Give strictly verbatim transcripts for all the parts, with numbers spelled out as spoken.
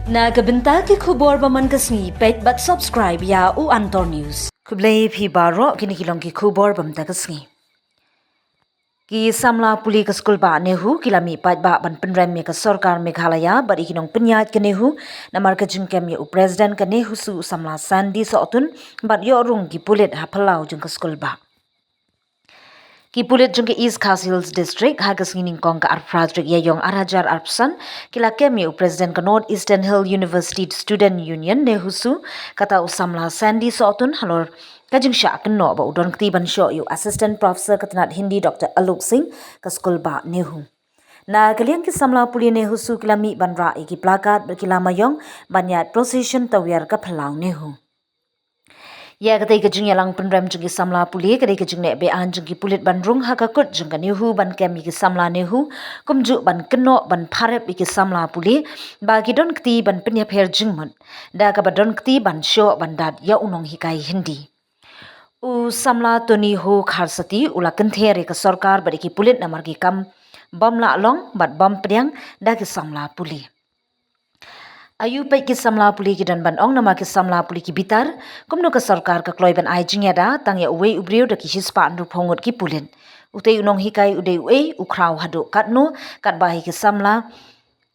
Na ka bynta ki khubor ba man ka sngi, peit bad subscribe ïa u Antor News. Khublei phi baroh, kine ki long ki khubor ba man ka sngi. Ki samla pule ka skul bah NEHU ki la mih paidbah ban pynrem ïa ka sorkar Meghalaya bad ïa ki nongpynïaid ka NEHU namar ka jingkem ïa u president ka NEHUSU u samla Sandy Sohtun bad ïoh rung ki pulit ha phyllaw jong ka skul bah. Ki pulit jong ka East Khasi Hills District ha ka sngi nyngkong ka arphew phra tarik Ïaiong arhajar arphew san ki la kem ïa u president ka North Eastern Hill University Student Union NEHUSU, kata u samla Sandy Sohtun halor ka jingshah kynnoh ba u don kti ban shoh ïa u Assistant Professor ka tnat Hindi Doctor Alok Singh ka skul bah NEHU. Na ka liang ki samla pule NEHUSU ki la mih ban rah ïa ki placard bad ki lama ïong ban ïaid procession tawiar ka phyllaw NEHU. Ïa katei ka jingïalang pynrem jong ki samla pule ka dei ka jingleh be-aiñ jong ki pulit ban rung ha ka kut jong ka NEHU ban kem ïa ki samla NEHU, kumjuh ban kynnoh ban pharep ïa ki samla pule ba ki don kti ban pynïapher jingmut da kaba don kti ban shoh ban dat ïa u nonghikai Hindi. U samla Tony Ho Kharsati u la kynther ïa ka sorkar bad ïa ki pulit namar ki kam bym lah long bad bym pdiang da ki samla pule. Aïu peit ki samla pule ki don ban ong namar ki samla pule ki bitar, kumno ka sorkar ka kloi ban ai jingïada tang ïa uwei u briew da ki shispah hynriewphew ngut ki pulit. Utei u nonghikai u dei uei, u khraw haduh katno, katba hi ki samla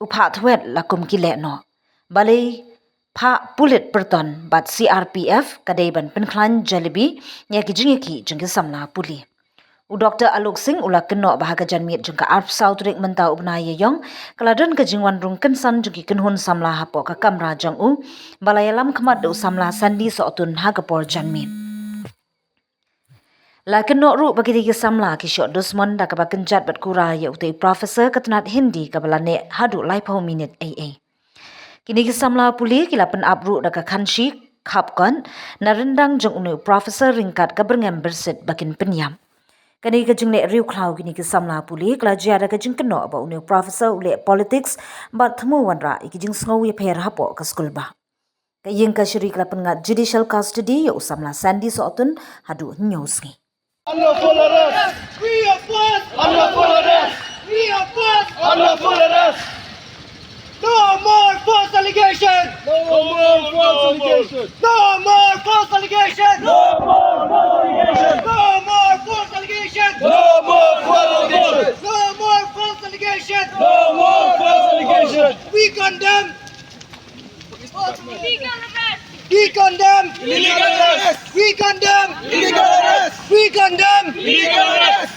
u phah thwet la kum ki leh noh. Balei phah pulit pyrton bad C R P F ka dei ban pynkhlaiñ jalebi ïa ki jingïakhih jong ki samla pule. U Doctor Alok Singh u la kynnoh ba ha ka janmiet jong ka arphew saw tarik mynta u bnai Ïaiong ka la don ka jingwan rung kynsan jong ki kynhun samla hapoh ka kamra jong u ba la ïalam khmat da u samla Sandy Sohtun ha ka por janmiet. La kynnoh ruh ba kitei ki samla ki shoh dusmon da kaba kynjat bad kura ïa utei u professor ka tnat Hindi kaba la neh haduh laiphew minit ei ei. Kine ki samla pule ki la pynap ruh da ka khanshi khapkot na ryndang jong une u professor ryngkat ka byrngem byrsit ba kin pynïap. Kane ka jingleh riewkhlaw kine ki samla pule ka la jia da ka jingkynnoh ba une u professor u leh politics bad thmu wanrah ïa ki jingsngew ïapher hapoh ka skul bah. Ka ïing kashari ka la pynngat judicial custody ïa u samla Sandy Sohtun haduh hynñiew sngi. Unlawful arrest. Free of force. Unlawful arrest. Free of force. Unlawful arrest. No more false allegation. No more false allegation. No more false allegation. No more false allegation. No more false allegation. No more false allegation. No more false allegation. No more false allegation. We condemn. Illegal arrest! We condemn! Illegal arrest! We condemn! Illegal arrest! We condemn! Illegal arrest!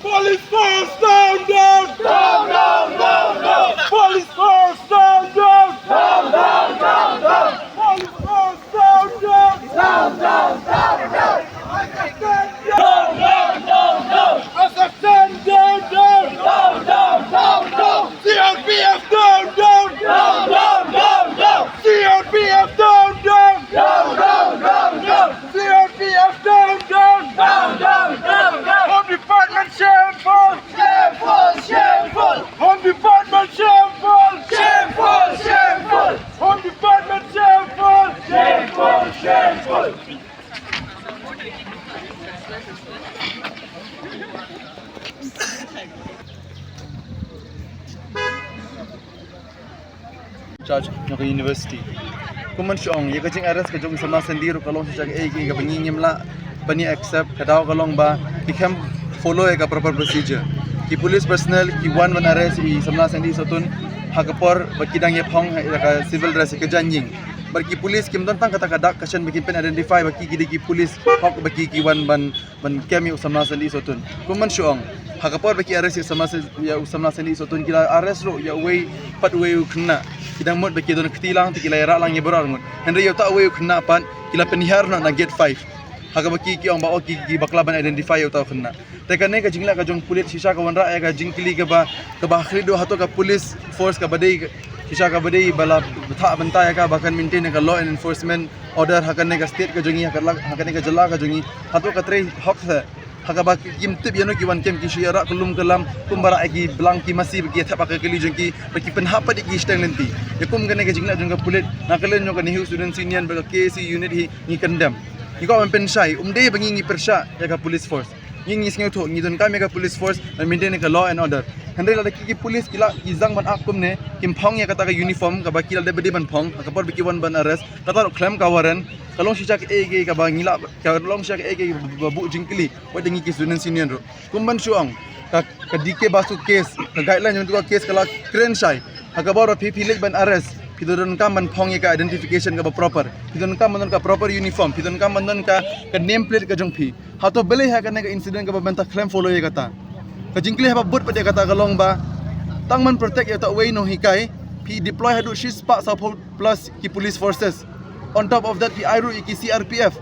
Police force down, down! Down, down, down, down! Police force down, down! Down, down, down, down! Police force down, down! Down, down, down, down! Down, down, down, down! Assassin down, down! Down, down, down, down! C R P F down, down! Down, down, down, down! C R P F down, down! Down, down, down, down! C R P F down, down! Down, down, down, down! Home Department shameful! Shameful, shameful! Home Department shameful! Shameful, shameful! Home Department shameful! Shameful, shameful! Charge na ka university. Kumban shong ïa ka jing arrest ka jong i samla Sandy ruh ka long shisha kaei kaei kaba ngi ngim lah ban ïa accept, ka daw ka long ba ki khlem follow ïa ka proper procedure. Ki police personnel ki wan ban arrest i samla Sandy Sohtun ha ka por ba ki dang ïa phong ha ka civil dress ha ka jaiñ ïing. Bad ki police kim don tang kata ka dak ka shen ba kin pyn identify ba ki ki dei ki police hok ba ki ki wan ban ban kem ïa u samla Sandy Sohtun. Kumban shong ha ka por ba ki arrest ïa u samla Sandy Sohtun ki la arrest ruh ïa uwei pat uwei u khynnah. Ki dang mut ba ki don kti lang te ki la ïa rah lang ïa baroh arngut. Hynrei ïa uta uwei u khynnah pat ki la pynhiar noh na gate five. Ha kaba ki ki ong ba o ki ki bakla ban identify ïa uta u khynnah. Te kane ka jingleh ka jong pulit shisha ka wanrah ïa ka jingkylli kaba kaba khlieh duh hato ka police force kaba dei shisha kaba dei ba la bthah bynta ïa ka ba kan maintain ïa ka law and enforcement order ha kane ka state ka jong ngi ha kane ka jylla ka jong ngi. Hato ka trei hok se ha kaba kim tip ïano ki wan kem ki shu ïa rah kyllum kyllam kumba rah ïa ki blang ki masi ba ki ïa thep ha ka kali jong ki ba ki pynhap pat ïa ki shiteng lynti. Ïa kum kane ka jingleh jong ka pulit na ka liang jong ka NEHU Students Union bad ka K A C unit hi ngi condemn. Ngi kwah ban pynshai um dei ba ngi ngi pyrshah ïa ka police force. Ngi ngi sngewthuh, ngi donkam ïa ka police force ban maintain ïa ka law and order. Hynrei lada ki, ki police ki la, ki zang ban act kumne, kim phong ïa kata ka uniform kaba ki la dep ban phong ha ka por ba ki wan ban arrest, kata ruh khlem ka warrant, ka long shisha kaei kaei kaba ngi la, ka long shisha kaei kaei ba buh jingkylli wat ïa ngi ki students union ruh. Kum ban shu ong, ka, ka D K Basu case, ka guideline jong ka case ka la kren shai. Ha ka por ba phi, phi leit ban arrest, phi donkam ban phong ïa ka identification kaba proper, phi donkam ban don ka proper uniform, phi donkam ban don ka, ka name plate ka jong phi. Hato balei ha kane ka incident kaba mynta khlem follow ïa kata? Ka jingkylli haba bud pat ïa kata ka long ba tang ban protect ïa uta uwei u nonghikai, phi deploy haduh shispah saphew plus ki police forces. On top of that, phi ai ruh ïa ki C R P F.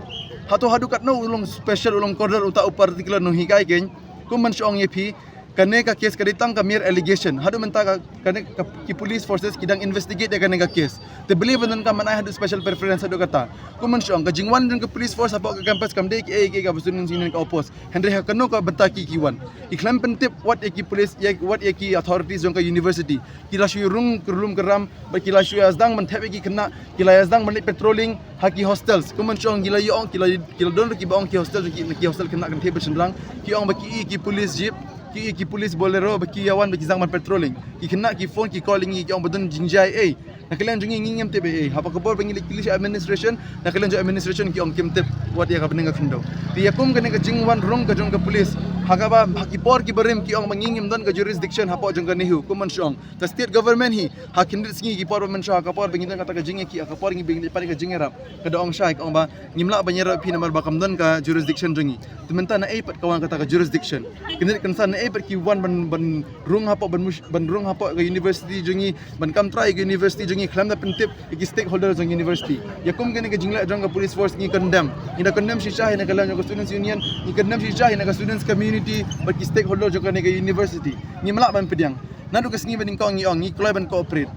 Hato haduh katno u long special, u long cordon uta u particular nonghikai keiñ? Kum ban shu ong ïa phi, kane ka case ka dei tang ka mere allegation. Haduh mynta ka, kane ka, ki police forces ki dang investigate ïa kane ka case. Te balei ban donkam ban ai haduh special preference haduh kata? Kum ban shu ong, ka jingwan jong ka police force hapoh ka campus kam dei kaei kaei kaba students union ka oppose. Hynrei ha kano ka bynta ki, ki wan? Ki khlem pyntip wat ïa ki police, ïa, wat ïa ki authorities jong ka university. Ki la shu rung kyrlum kyrram, bad ki la shu ïa sdang ban thep ïa ki khynnah, ki la ïa sdang ban leit patrolling ha ki hostels. Kum ban shu ong, ki la ïa ong, ki la, ki la don ruh kiba ong ki hostel, ki, ki hostel khynnah kynthei bad shynrang, ki ong ba ki ïohi ki police jeep, ki ïohi ki police Bolero, ba ki ïa wan ba ki sdang ban patrolling. Ki khynnah ki phone, ki call ïa ngi, ki ong ba don jingjia ei. Na ka liang jong ngi, ngi ngim tip ei ei. Haba ka por ba ngi leit kylli sha administration, na ka liang jong administration ki ong kim tip wat ïa ka bneng ka khyndew. Te ïa kum kane ka jingwan rung ka jong ka police, ha kaba ha ki por kiba rim ki ong ba ngi ngim don ka jurisdiction hapoh jong ka NEHU. Kum ban shu ong, ka state government hi, ha khyndiat sngi ki por ba mynshuwa, ha ka por ba ngi don kata ka jingïakhih, ha ka por ba ngi leit pan ïa ka jingïarap, ka da ong shai, ka ong ba ngim lah ban ïarap ïa phi namar ba kam don ka jurisdiction jong ngi. Te mynta naei pat ka wan kata ka jurisdiction? Kyndiat kynsan naei pat ki wan ban, ban rung hapoh, ban mush-, ban rung hapoh ka university jong ngi, ban kam trai ïa ka university jong ngi khlem da pyntip ïa ki stakeholder jong university. Ïa kum kane ka jingleh jong ka police force ngi condemn. Ngi da condemn shisha hi na ka liang jong ka students union, ngi condemn shisha hi na ka students community bad ki stakeholder jong kane ka university. Ngim lah ban pdiang. Naduh ka sngi ba nyngkong ngi ong ngi kloi ban cooperate.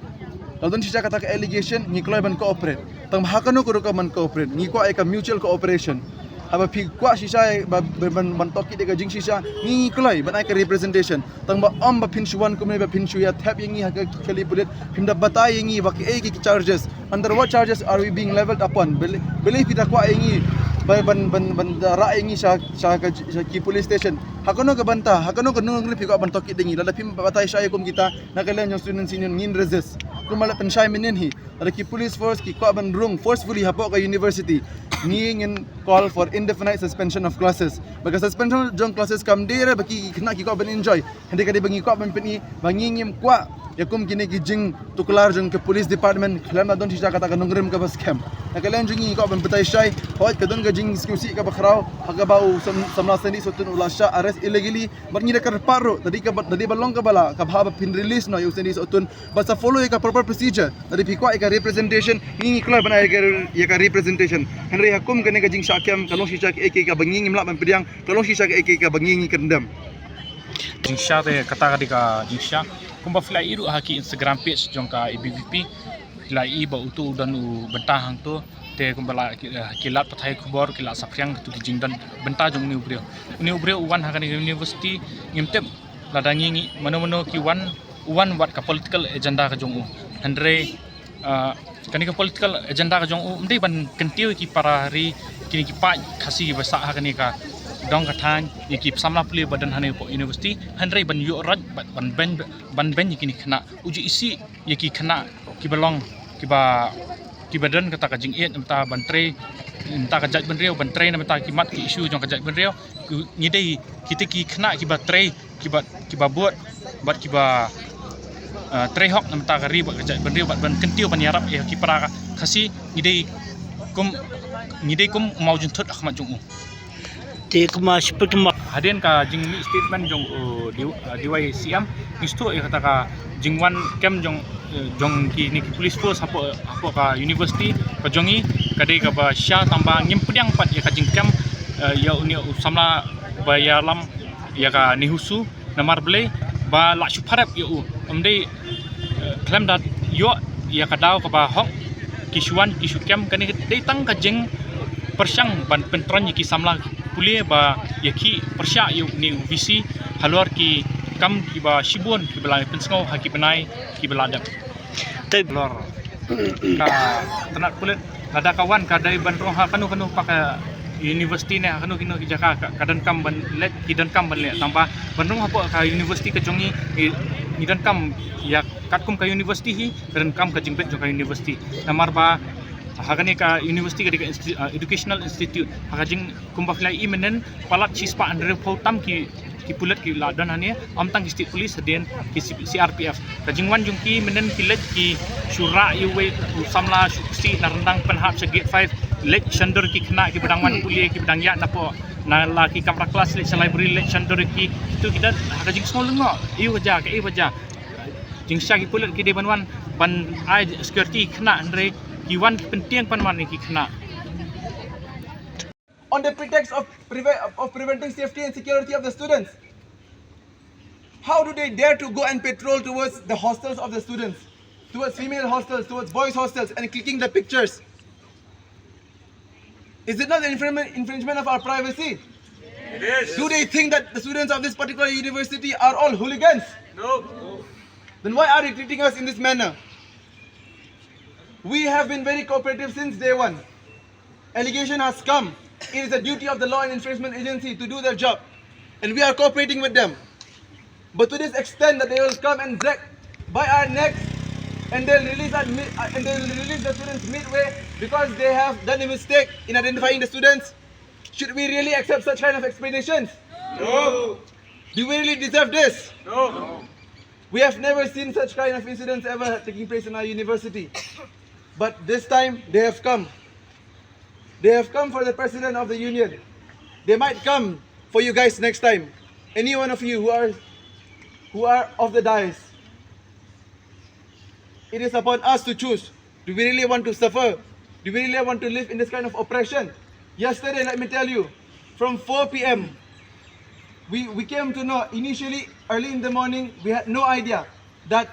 Ka don shisha kata ka allegation, ngi kloi ban cooperate. Tang ba ha kano ka rukom ban cooperate, ngi kwah ïa ka mutual cooperation. Haba phi kwah shisha ïa ba, ba, ban, ban tohkit ïa ka jingshisha, ngi, ngi kloi ban ai ka representation. Tang ba ym ba phin shu wan kumne ba phin shu ïa thep ïa ngi ha ka kali pulit, phim da batai ïa ngi ba kiei ki charges. Under what charges are we being leveled upon? Balei, balei phi da kwah ïa ngi ba, ban, ban, ban da rah ïa ngi sha, sha ka, sha ki police station? Ha kano ka bynta, ha kano ka nongrim phi kwah ban tohkit ïa ngi? Lada phim batai shai kum kita, na ka liang jong students union ngin resist. Kumba la pynshai mynnin hi, lada ki police force ki kwah ban rung forcefully hapoh ka university, ngi ngin call for indefinite suspension of classes. Ba ka suspension jong classes kam dei re ba ki khynnah ki kwah ban enjoy. Hynrei ka dei ba ngi kwah ban pyni ba ngi ngim kwah ïa kum kine ki jingtuklar jong ka police department khlem da don shisha kata ka nongrim kaba skhem. Na ka liang jong ngi ngi kwah ban batai shai, hooid ka don ka jingskewsih kaba khraw ha kaba u sam-, samla Sandih Sohtun u la shah arrest illegally, bad ngi da kyrpad ruh, da dei kaba, da dei ba long kaba lah, kaba hap ba phin release noh ïa u Sandih Sohtun, bad sa follow ïa ka proper procedure. Lada phi kwah ïa ka representation, ngi ngi kloi ban ai ïa ka, ïa ka representation. Hynrei ha kum kane ka jingshah kem, ka long shisha kaei kaei kaba ngi ngim lah ban pdiang, ka long shisha kaei kaei kaba ngi ngi condemn. Jingshah te kata ka dei ka jingshah. Kumba phi la ïohi ruh ha ki Instagram page jong ka A B V P, phi la ïohi ba uto u don u bynta hangto. Te kumba la ki, eh, ki lad pathai khubor ki la saphriang kito ki jingdon bynta jong une u briew. Une u briew u wan ha kane ka university, ngim tip lada ngi, ngi mano mano ki wan, u wan wat ka political agenda ka jong u. Hynrei, ah, kane ka political agenda ka jong u ym dei ban kyntiew ïa ki para ri, kine ki paid Khasi kiba sah ha kane ka dong ka thaiñ, ïa ki samla pule ba don hangne hapoh university, hynrei ban ïoh roi, ban, ban beiñ, ban beiñ ïa kine ki khynnah. U ju isih ïa ki khynnah kiba long, kiba, kiba don kata ka jingïeit na bynta ban trei na bynta ka jaitbynriew, ban trei na bynta ki mat ki issue jong ka jaitbynriew. Ki, ngi dei kita ki khynnah kiba trei, kiba, kiba bud bad kiba, eh, trei hok na bynta ka ri bad ka jaitbynriew, bad ban kyntiew ban ïarap ïa ki para Khasi, ngi dei kum, ngi dei kum u mawjynthut ha khmat jong u. Te kumba shiput kumba. Hadien ka jingmih statement jong u, uh, D-, uh, D Y C M, ngi sngewthuh ïa kata ka jingwan kem jong, uh, jong kine ki police force hapoh, hapoh ka university ka jong ngi, ka dei kaba sha tang ba ngim pdiang pat ïa ka jingkem, uh, ïa une u samla ba ïalam ïa ka NEHUSU. Namar balei? Ba la shu pharep ïa u. Ym dei, eh, khlem da ïoh ïa ka daw kaba hok, ki shu wan ki shu kem. Kane ka dei tang ka jingpyrshang ban pyntreikam ïa ki samla pule ba ïakhih pyrshah ïa une u V C halor ki kam kiba shibun kiba la pynsngew ha ki bnai kiba la dep. Te lor ka tnat pulit, lada ka wan ka dei ban rung ha kano kano pat ka university ne ha kano kino ki jaka ka, ka donkam ban leh, ki donkam ban leh. Tangba ban rung hapoh ka university ka jong ngi, ngi, ngi donkam ïa katkum ka university hi, ka donkam ka jingbit jong ka university. Namar ba ha kane ka university ka dei ka insti-, ah, educational institute. Ha ka jing kumba phi la ïohi mynnin, palat shispah hynriewphew tam ki, ki pulit ki la don hangne, ym tang ki state police, hadien ki C-, C R P F. Ka jingwan jong ki mynnin ki leit ki shu rah ïa uwei u samla shu ksih na ryndang pynhap sha gate five, leit shon dur ki khynnah kiba dang wan pule, kiba dang ïaid napoh na la ki kamra klas, leit sha library, leit shon dur ïa ki. Kito ki don ha ka jingsngew lyngngoh, ïa u hajar, ka ïa u hajar. Jingshisha ki pulit ki dei ban wan ban ai security khynnah, hynrei ki wan ki pyntieng pan wan ïa ki khynnah. On the pretext of, preve- of preventing safety and security of the students. How do they dare to go and patrol towards the hostels of the students, towards female hostels, towards boys' hostels, and clicking the pictures? Is it not an infringement, infringement of our privacy? Yes. Do they think that the students of this particular university are all hooligans? No. Then why are they treating us in this manner? We have been very cooperative since day one. Allegation has come. It is the duty of the law and enforcement agency to do their job. And we are cooperating with them. But to this extent that they will come and drag by our necks and they'll release, our, mi- uh, and they'll release the students midway because they have done a mistake in identifying the students. Should we really accept such kind of explanations? No. Do we really deserve this? No. We have never seen such kind of incidents ever taking place in our university. But this time, they have come. They have come for the president of the union. They might come for you guys next time. Any one of you who are who are of the dais, it is upon us to choose. Do we really want to suffer? Do we really want to live in this kind of oppression? Yesterday, let me tell you, from four p.m., we, we came to know initially early in the morning, we had no idea that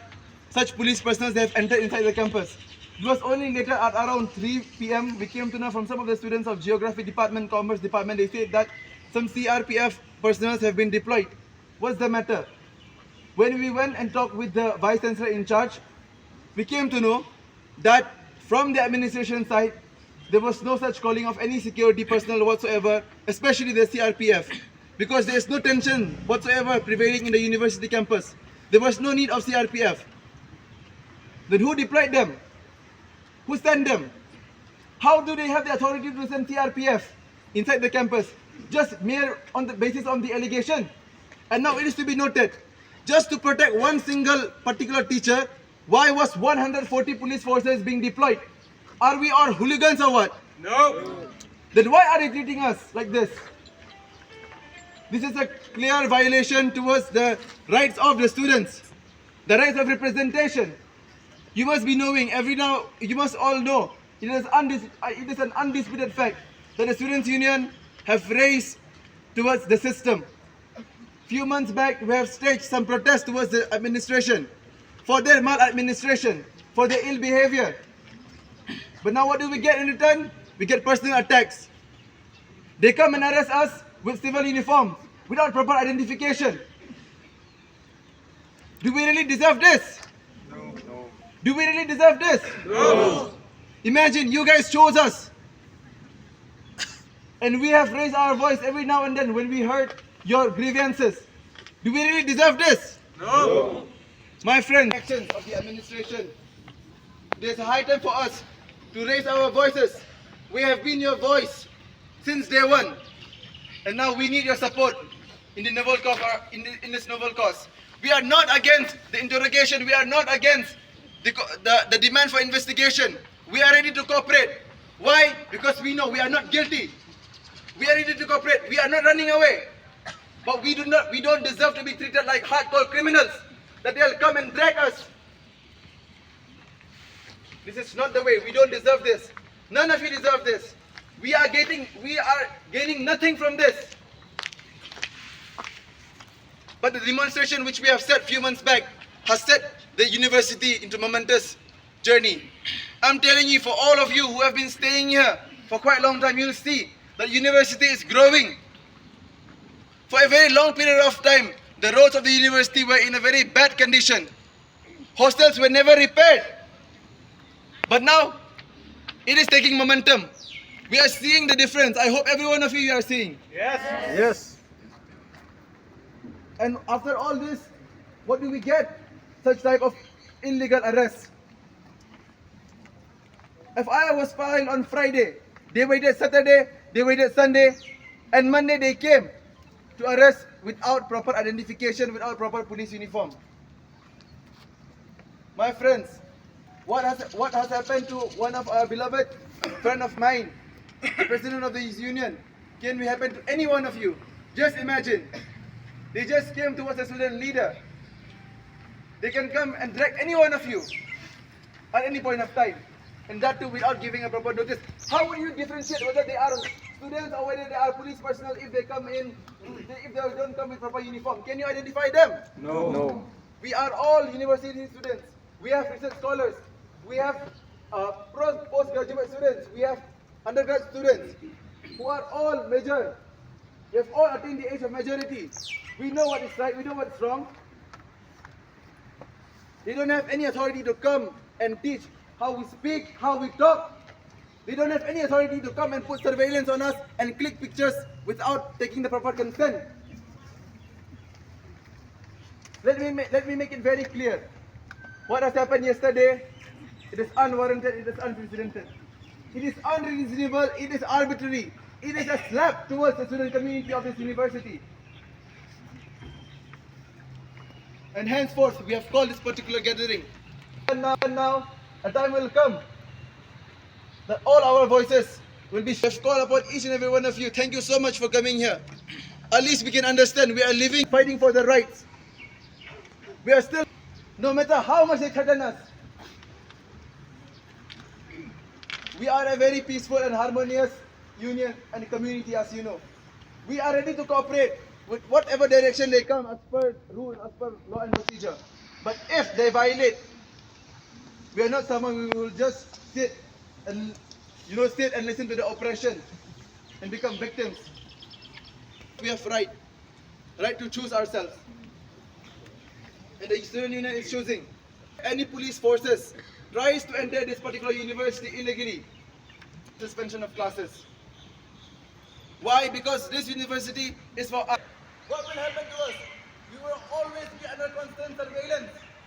such police personnel have entered inside the campus. It was only later at around three p.m. we came to know from some of the students of Geography Department, Commerce Department, they said that some C R P F personnel have been deployed. What's the matter? When we went and talked with the Vice Chancellor in charge, we came to know that from the administration side, there was no such calling of any security personnel whatsoever, especially the C R P F, because there is no tension whatsoever prevailing in the university campus. There was no need of C R P F. Then who deployed them? Who sent them? How do they have the authority to send C R P F inside the campus? Just mere on the basis on the allegation. And now it is to be noted, just to protect one single particular teacher, why was one hundred forty police forces being deployed? Are we all hooligans or what? No. Then why are they treating us like this? This is a clear violation towards the rights of the students, the rights of representation. You must be knowing every now, you must all know, it is, undis- uh, it is an undisputed fact that the Students' Union have raised towards the system. Few months back, we have staged some protest towards the administration for their maladministration, for their ill behavior. But now, what do we get in return? We get personal attacks. They come and arrest us with civil uniform without proper identification. Do we really deserve this? Do we really deserve this? No. Imagine you guys chose us. And we have raised our voice every now and then when we heard your grievances. Do we really deserve this? No. My friend, actions of the administration, it is high time for us to raise our voices. We have been your voice since day one. And now we need your support in the noble cause. In, the, in this noble cause. We are not against the interrogation. We are not against the, co- the, the demand for investigation. We are ready to cooperate. Why? Because we know we are not guilty. We are ready to cooperate. We are not running away. But we do not we don't deserve to be treated like hardcore criminals. That they'll come and drag us. This is not the way. We don't deserve this. None of you deserve this. We are getting we are gaining nothing from this. But the demonstration which we have set few months back has set the university into momentous journey. I'm telling you, for all of you who have been staying here for quite a long time, you'll see that university is growing. For a very long period of time, the roads of the university were in a very bad condition. Hostels were never repaired. But now, it is taking momentum. We are seeing the difference. I hope every one of you, you are seeing. Yes. And after all this, what do we get? Such type of illegal arrest. F I R was filed on Friday. They waited Saturday, they waited Sunday, and Monday they came to arrest without proper identification, without proper police uniform. My friends, what has what has happened to one of our beloved friend of mine, the president of the union? Can we happen to any one of you? Just imagine, they just came towards a student leader. They can come and drag any one of you at any point of time, and that too without giving a proper notice. How would you differentiate whether they are students or whether they are police personnel if they come in, if they don't come with proper uniform? Can you identify them? No. We are all university students. We have research scholars. We have uh, postgraduate students. We have undergrad students who are all mature. We have all attained the age of majority. We know what is right, we know what is wrong. They don't have any authority to come and teach how we speak, how we talk. They don't have any authority to come and put surveillance on us and click pictures without taking the proper consent. Let me, ma- let me make it very clear. What has happened yesterday, it is unwarranted, it is unprecedented. It is unreasonable, it is arbitrary. It is a slap towards the student community of this university. And henceforth, we have called this particular gathering. And now, and now, a time will come that all our voices will be. We have called upon each and every one of you. Thank you so much for coming here. At least we can understand we are living, fighting for the rights. We are still, no matter how much they threaten us, we are a very peaceful and harmonious union and community, as you know. We are ready to cooperate with whatever direction they come as per rule, as per law and procedure. But if they violate, we are not someone we will just sit and, you know, sit and listen to the oppression and become victims. We have right, right to choose ourselves. And the student union is choosing. Any police forces tries to enter this particular university illegally, suspension of classes. Why? Because this university is for us. What will happen to us? We will always be under constant surveillance.